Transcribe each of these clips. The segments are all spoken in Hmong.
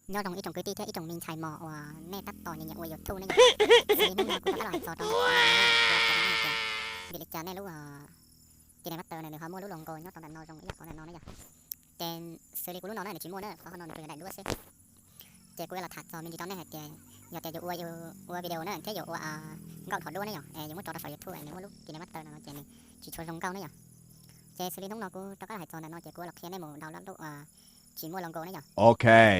Nyob zoo ib tsoom kwv tij thiab ib tsoom me ntxhais mos uas nej tab tom nyiam nyiam ua YouTube ne yom. Xws li hnub no kuv rov qab los hais txog rau vim li cas nej lub KineMaster no nws ho muaj lub logo nyob rau ntawm no zoo ib yam qhov ntawm no ne yom. Ces xws li kuv lub no na nws tsis muaj na, qhov no nws tsuas yog daim duab xwb. Ces kuv yuav los tham txog me ntsis rau nej hais tias yog tias yus ua, ua video na thiab yus ua nkauj thaum duab ne yom, es yus muab tso rau saum YouTube nws muaj lub KineMaster no ces nws tsis tshua zoo nkauj ne yom. Ces xws li hnub no kuv rov qab los hais txog ntawm no ces kuv los qhia nej mus download lub tsis muaj logo ne yom.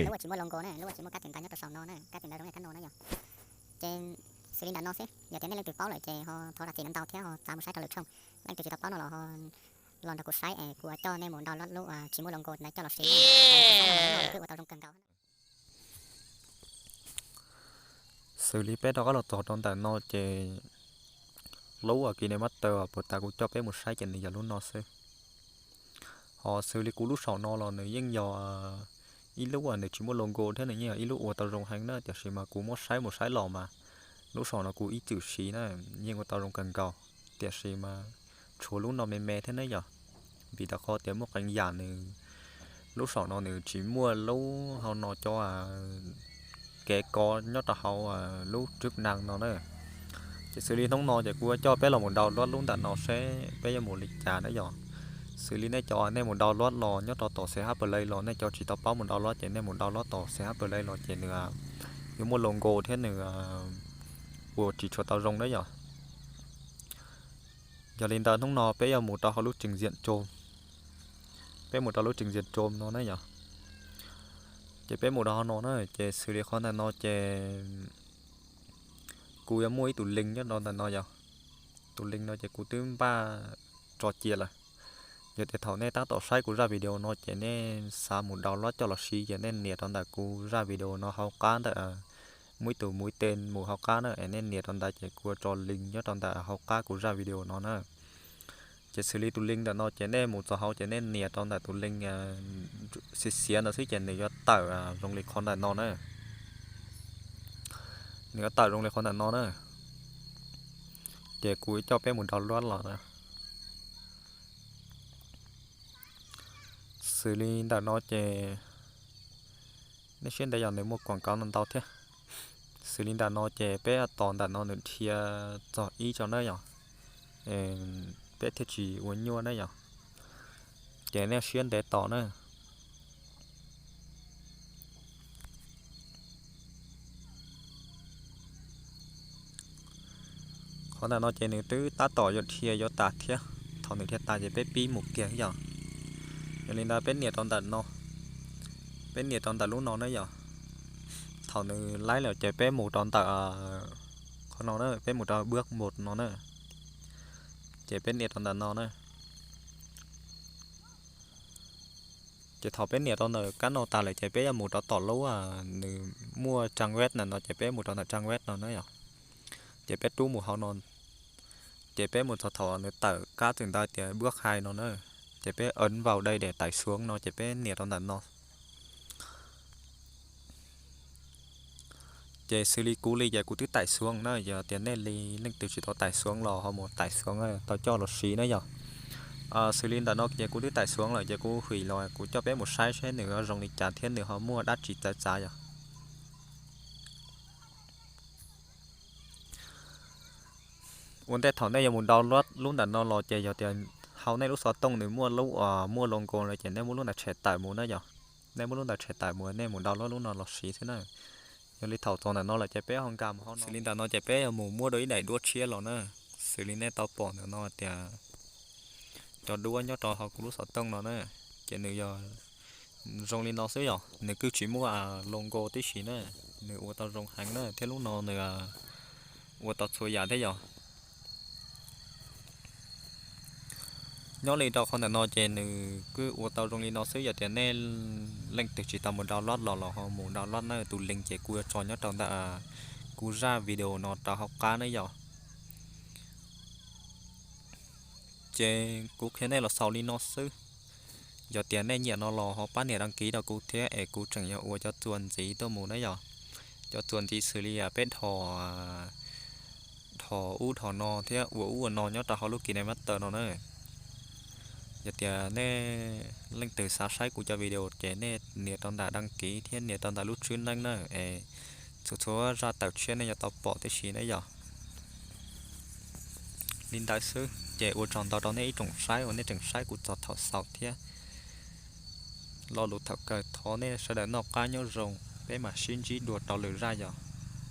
Lub tsis muaj logo na, lub tsis muaj kab tis ntawv nyob rau saum no na, kab tis ntawv zoo li kab no na yom. Ces xws li ntawm no xwb, yog tias nej leej twg paub lawm ces ho thov zam txim ntau thiab ho txav mus saib rau lwm tshooj. Leej twg tsis tau paub no los ho los nrog kuv saib es kuv coj nej mus download lub tsis muaj logo ntawd coj los siv. Twb ua tau zoo kawg nkaus. Xws li peb rov qab los txog rau ntawm no ces lub KineMaster uas puag ta kuv coj peb mus saib ces nws yog lub no xwb. Ho xws li kuv lub saum no los nws yeej yog ib lub uas nws tsis muaj logo thiab nws yeej yog ib lub ua tau zoo heev na, tiam sis mas kuv muab saib mus saib los mas lub saum no kuv ib txwm siv na yeej ua tau zoo kawg nkaus, tiam sis mas tshuav lub no me me thiab ne yom. Vim rau qhov tias muaj qee yam nws lub saum no nws tsis muaj lub hauv no cov kev kov nyob rau hauv lub tswb nees no na. Ces xws li hnub no ces kuv coj peb los mus download lub ntawm no seb peb yuav mus li cas na yom. Xws li nej cov nej mus download los nyob rau tom C H Play los nej cov tsis tau paub mus download ces nej mus download tom C H Play los ces nws yuav muaj logo thiab nws ua tsis tshua tau zoo na yom. Yog li ntawd hnub no peb yuav mus rau hauv lub trình duyệt Chrome. Peb mus rau lub trình duyệt Chrome no na yom. Ces peb mus rau hauv no na, ces xws li qhov ntawm no ces kuv yuav muaj ib tus link nyob rau ntawm no yom. Tus link no ces kuv twb npaj tso cia lawm. Yog tias thaum nej tab tom saib kuv zaj video no ces nej xav mus download coj los siv ces nej nias rau ntawm kuv zaj video no hauv qab ntawm, muaj ib tus mũi tên mus hauv qab na, es nej nias rau ntawd ces kuv yuav tso link nyob rau ntawm hauv qab kuv zaj video no na. Ces xws li tus link ntawm no ces nej mus txog hauv ces nej nias rau ntawm tus link xiav xiav ntawd xwb ces nws yuav tawm zoo li qhov ntawm no na. Nws yuav tawm zoo li qhov ntawm no na. Ces kuv coj peb mus download los na. Xws li ntawm no ces nej siab ntev yog nws muaj quảng cáo no ntau thiab. Xws li ntawm no ces peb tos ntawm no nws dhia txog ib tso na yom, peb thiaj tsis ua nyuaj na yom. Ces nej siab ntev tos na. Qhov ntawm no ces nws twb tab tom yuav dhia yuav tas thiab. Thaum nws dhia tas ces peb pib mus kiag yom. Yog li ntawd peb nias rau ntawm no, peb nias rau ntawm lub no na yom. Thaum nws laib lawm ces peb mus rau ntawm qhov no na, peb mus rau bước một no na. Ces peb nias rau ntawm no na. Ces thaum peb nias rau ntawm kab no tas lawm ces peb yuav mus rau tom lub nws muaj trang web ntawm no ces peb mus rau ntawm trang web no na yom. Ces peb rub mus hauv no, ces peb mus txog thaum nws tawm kab txwm ntawd tias bước hai no na, ces peb ấn vào đây để tải xuống no ces peb nias rau ntawm no. Ces xws li kuv li ces kuv twb tải xuống na, yog tias nej li leej twg tsis tau tải xuống los ho mus tải xuống tau coj los siv na yom. Xws li ntawm no ces kuv twb tải xuống lawm ces kuv hais los kuv coj peb mus saib seb nws zoo li cas thiab nws ho muaj dab tsi txawv txav yom. Ua ntej thaum nej yuav mus download lub ntawm no los ces yog tias hauv nej lub xov tooj nws muaj lub uas muaj logo no ces nej muab lub ntawd tshem tawm mus na yom. Nej muab lub ntawd tshem tawm mus, nej mus download lub no los siv xwb na. Yog li thaum txog ntawm no lawm ces peb ho nkag mus hauv no. Xws li ntawm no ces peb yuav mus muab dua ib daim duab tshiab los na. Xws li nej tau pom ntawm no tias cov duab nyob rau hauv kuv lub xov tooj no na, ces nws yog zoo li no xwb yom, nws kuj tsis muaj logo tib si na, nws ua tau zoo heev na thiab lub no nws ua tau txhua yam thiab yom. Nyob li rau qhov ntawm no ces nws kuj ua tau zoo li no xwb, yog tias nej leej twg tsis tau mus download los los ho mus download na, tus link ces kuv yuav tso nyob rau ntawm kuv zaj video no rau hauv qab na yom. Ces kuv qhia nej los xaus li no xwb. Yog tias nej nyiam no los ho pab nias đăng ký rau kuv thiab es kuv tseem yuav ua cov txuas ntxiv tuaj mus na yom. Cov txuas ntxiv xws li peb dhos, dhos ub dhos no thiab ua ub ua no nyob rau hauv lub KineMaster no na. Yog tias nej leej twg xav saib kuv cov video ces nej nias rau ntawm đăng ký thiab nias rau ntawm lub tswb neeb na, es txhua txhua zaj tawm tshiab nej yuav tau pom tib si na yom. Li ntawd xwb ces ua tsaug ntau rau nej ib tsoom saib uas nej tseem saib kuv txog thaum xaus thiab. Lo lus thaum kawg, thov nej sawv daws noj qab nyob zoo, peb mam sib ntsib dua rau lwm zaj yom.